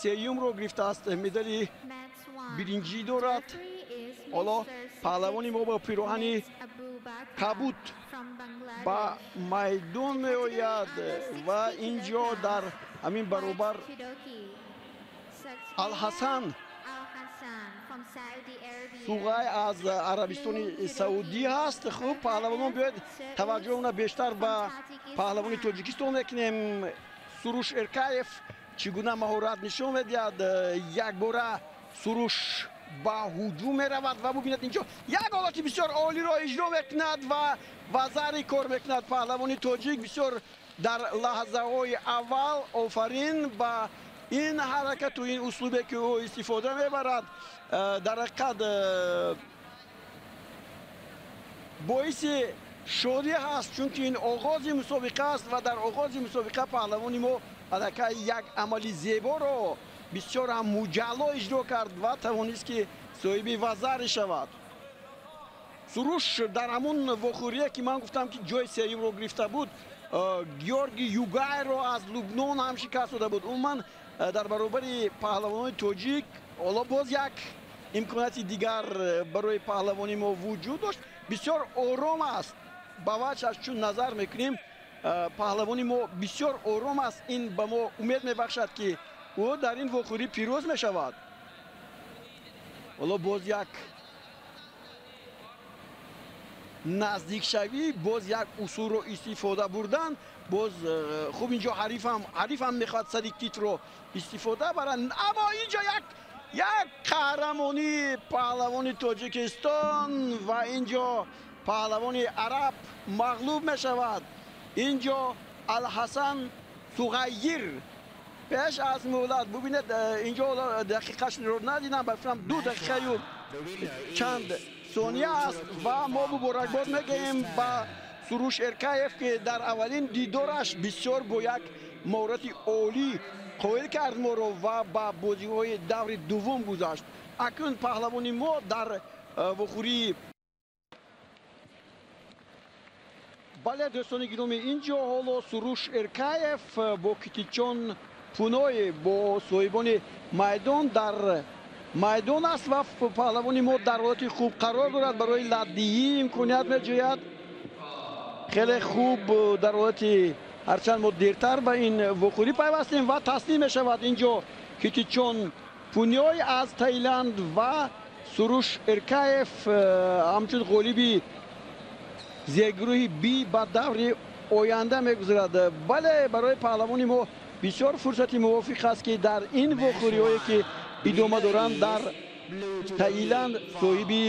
Сеюмро гирифтааст, медали биринҷӣ дорад. Ҳоло паҳлавони мо бо пироҳани кабуд ба майдон меояд ва ин ҷо дар ҳамин баробар Алҳасан Суғай аз Арабистони Саудӣ ҳаст. Хуб, паҳлавонон, биёед таваҷҷӯҳона бештар ба паҳлавони Тоҷикистон мекунем. Суруш Эркаев чӣ гуна маҳорат нишон медиҳад. Якбора Суруш ба ҳуҷум меравад ва бубинед, инҷо як ҳолати бисёр олиро иҷро мекунад ва вазари кор мекунад паҳлавони тоҷик бисёр дар лаҳзаҳои аввал. Офарин ба ин ҳаракату ин услубе ки ӯ истифода мебарад. Дар ҳақиқат боиси шодӣ ҳаст, чунки ин оғози мусобиқа аст ва дар оғози мусобиқа паҳлавони мо аллакай як амали зеборо бисёр ҳам муҷалло иҷро кард ва тавонист ки соҳиби вазаре шавад. Суруш дар ҳамон вохӯрие ки ман гуфтам, ки ҷои сеюмро гирифта буд, Георги Югайро аз Лубнон ҳам шикаст дода буд. Умуман, дар баробари паҳлавонони тоҷик ҳоло боз як имконияти дигар барои паҳлавони мо вуҷуд дошт. Бисёр ором аст, ба ваҷҳаш чун назар мекунем, паҳлавони мо бисёр ором аст. Ин ба мо умед мебахшад, ки ӯ дар ин вохӯрӣ пирӯз мешавад. Ҳоло боз як наздикшавӣ, боз як усулро истифода бурдан. Боз хуб, инҷо ҳарифам мехоҳад сари китро истифода барад, аммо инҷо як қаҳрамонии паҳлавони Тоҷикистон ва инҷо паҳлавони араб мағлуб мешавад. Инҷо Алҳасан Суғайир пеш аз муҳлат, бубинед, инҷо дақиқашро надидам, ба фикрам 2 дақиқаю чанд сония аст. Ва мо муборакбод мегӯем ба Суруш Эркаев, ки дар аввалин дидораш бисёр бо як маҳорати олӣ қоил кард моро ва ба бозиҳои даври дуввум гузашт. Акнун паҳлавони мо дар вохӯрии, бале, дӯстони гиромӣ, инҷо ҳоло Суруш Эркаев бо Китичон Пуной, бо соҳибони майдон дар майдон аст ва паҳлавони мо дар ҳолати хуб қарор дорад, барои латдиҳӣ имконият меҷӯяд. Хеле хуб дар ҳолати, ҳарчанд мо дертар ба ин вохӯрӣ пайвастем, ва таслим мешавад инҷо Китичон Пунёй аз Таиланд ва Суруш Эркаев ҳамчун ғолиби зергурӯҳи Би ба даври оянда мегузарад. Бале, барои паҳлавони мо бисёр фурсати мувофиқ аст, ки дар ин вохӯриҳое ки идома доранд дар Таиланд, соҳиби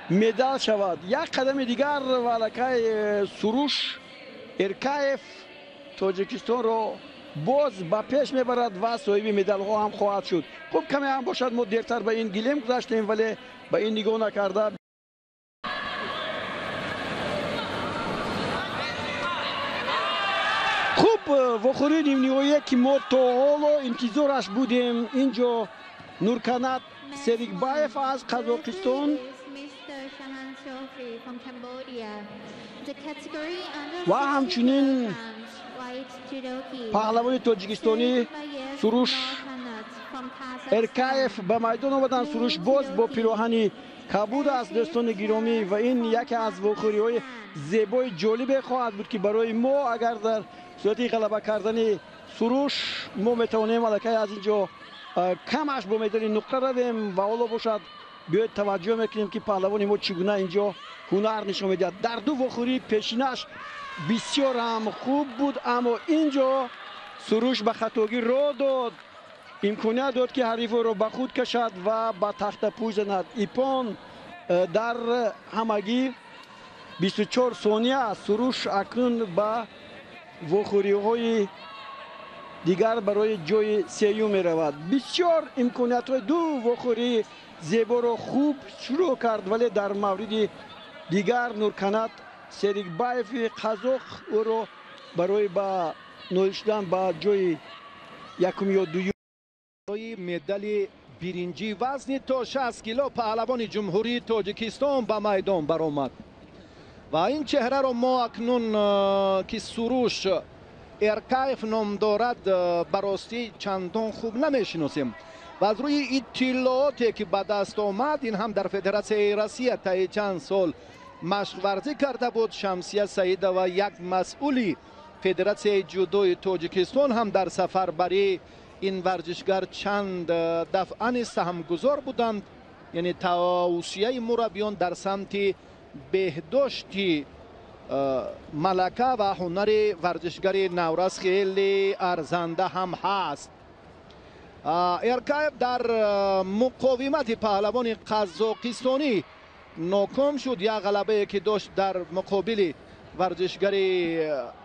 медал шавад. Як қадами дигар ва аллакай Суруш Эркаев Тоҷикистонро боз ба пеш мебарад ва соҳиби медалҳо ҳам хоҳад шуд. Хуб, каме ҳам бошад, мо дертар ба ин гилем гузаштем, вале ба ин нигоҳ накарда. Хуб, вохӯрии нимниҳоие, ки мо то ҳоло интизораш будем, инҷо Нурканат Серикбаев аз Қазоқистон ва ҳамчунин паҳлавони тоҷикистонӣ Суруш Эркаев ба майдон омаданд. Суруш боз бо пироҳани кабуд аст, дӯстони гиромӣ, ва ин яке аз вохӯриҳои зебои ҷолибе хоҳад буд, ки барои мо агар дар сурати ғалаба кардани Суруш мо метавонем аллакай аз ин ҷо камаш бо медали нуқра равем. Ва ҳоло бошад, биёед таваҷҷӯҳ мекунем, ки паҳлавони мо чӣ гуна инҷо ҳунар нишон медиҳад. Дар ду вохӯрии пешинаш бисёр ҳам хуб буд, аммо инҷо Суруш ба хатогӣ роҳ дод, имконият дод, ки ҳарифро ба худ кашад ва ба тахтапӯш занад. Иппон дар ҳамагӣ 24 сония. Суруш акнун ба вохӯриҳои дигар барои ҷои сеюм меравад. Бисёр имкониятҳои ду вохӯрии зеборо хуб шурӯъ кард, вале дар мавриди дигар Нурканат Серикбаеви қазоқ ӯро барои ба ноил шудан ба ҷои якум ё дуюм. Медали биринҷӣ вазни то 60 кило паҳлавони Ҷумҳурии Тоҷикистон ба майдон баромад ва ин чеҳраро мо акнун, ки Суруш Эркаев ном дорад, ба ростӣ чандон хуб намешиносем. Ва аз рӯи иттилооте ки ба даст омад, ин ҳам дар Федератсияи Россия таи чанд сол машқварзӣ карда буд. Шамсия Саидова, як масъули Федератсияи ҷудои Тоҷикистон, ҳам дар сафарбарии ин варзишгар чанд дафъа низ саҳмгузор буданд. Яъне тавсияи мураббиён дар самти беҳдошти малака ва ҳунари варзишгари наврас хеле арзанда ҳам ҳаст. Эркаев дар муқовимати паҳлавони қазоқистонӣ ноком шуд. Як ғалабае ки дошт дар муқобили варзишгари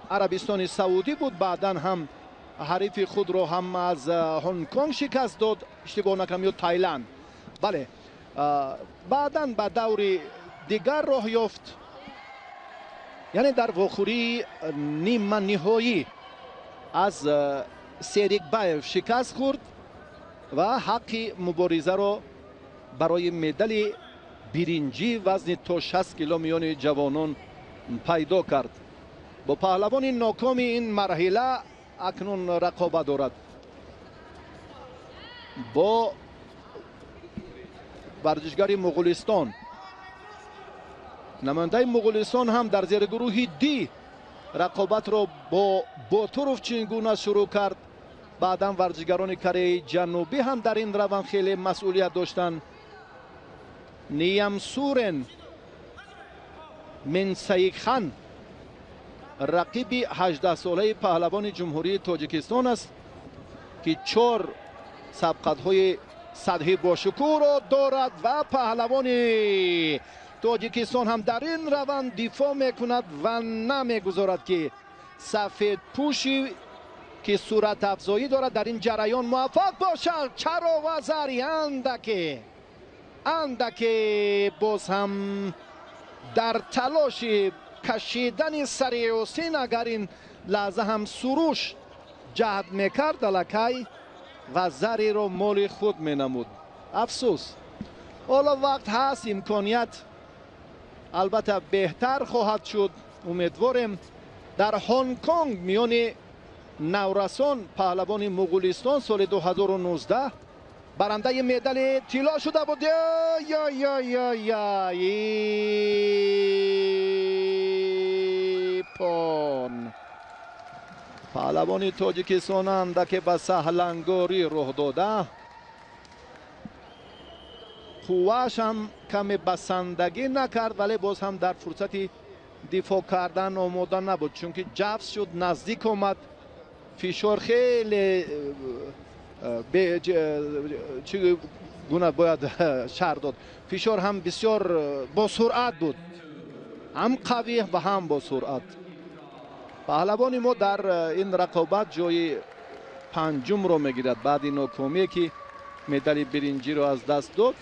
Арабистони Саудӣ буд. Баъдан ҳам ҳарифи худро ҳам аз Ҳонконг шикаст дод, иштибоҳ накунам, ё Тайланд. Бале, баъдан ба даври дигар роҳ ёфт, яъне дар вохӯрии ниманиҳоӣ аз Серикбаев шикаст хӯрд ва ҳаққи муборизаро барои медали биринҷӣ вазни то 60 кило миёни ҷавонон пайдо кард. Бо паҳлавони нокоми ин марҳила акнун рақобат дорад, бо варзишгари Муғулистон. Намояндаи Муғулистон ҳам дар зери гурӯҳи Ди рақобатро бо Ботуров чингуна шурӯъ кард. Баъдан варзишгарони Кореяи Ҷанубӣ ҳам дар ин раванд хеле масъулият доштанд. Ниямсурен Минсаикхан рақиби 18-солаи паҳлавони Ҷумҳурии Тоҷикистон аст, ки 4 сабқатҳои сатҳи бошукӯҳро дорад ва паҳлавони Тоҷикистон ҳам дар ин раванд дифоъ мекунад ва намегузорад, ки сафедпӯши ки суратафзоӣ дорад дар ин ҷараён муваффақ бошад. Чаро вазари андаке боз ҳам дар талоши кашидани сари Ҳусин, агар ин лаҳза ҳам Суруш ҷаҳд мекард, аллакай вазариро моли худ менамуд. Афсӯс, ҳоло вақт ҳаст, имконият албатта беҳтар хоҳад шуд. Умедворем дар Ҳонконг миёни наврасон паҳлавони Муғулистон соли 2019 барандаи медали тилло шуда буд. Ипон паҳлавони Тоҷикистон андаке ба саҳлангорӣ роҳ дода, қуввааш ҳам каме басандагӣ накард, вале боз ҳам дар фурсати дифоъ кардан омода набуд, чунки ҷафс шуд, наздик омад, фишор хеле чӣ гуна бояд шарҳ дод, фишор ҳам бисёр босуръат буд, ҳам қавӣ ва ҳам босуръат. Паҳлавони мо дар ин рақобат ҷои панҷумро мегирад баъди нокомие ки медали биринҷиро аз даст дод.